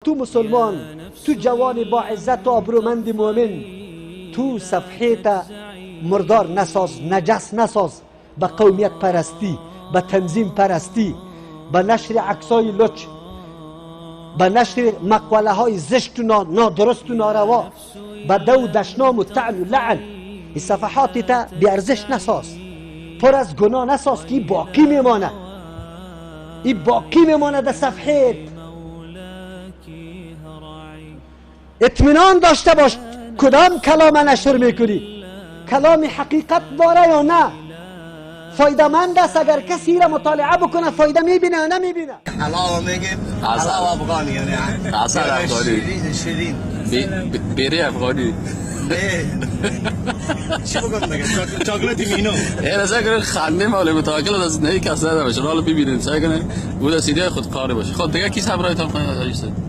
تو مسلمان، تو جوان با عزت و آبرومند مؤمن، تو صفحه مردار نساز، نجس نساز، به قومیت پرستی، به تنظیم پرستی، به نشر عکسای لچ، به نشر مقاله های زشت و نادرست و ناروا، به دو دشنام و طعن و لعن. این صفحات تا بیارزش نساز، پر از گناه نساز که باقی میمانه، این باقی میمانه در صفحه. اطمینان داشته باش کدام کلام نشر میکنی، کلام حقیقت داره یا نه، فایده مند است. اگر کسی را مطالعه بکنه فایده میبینه یا نمیبینه. حلاوه میگیم، حلاوه افغانی، یعنی عسل افغانی، شیرین شیرین، بیری افغانی. چی بگم دیگه، چاکلت مینو. ای سعی کنید خنده مال متوکل از نه کس نداره باشه. حالا ببینیم، سعی کنید بود از ایده خود کاری باشه. خب دیگه کی همراهتان خواهد؟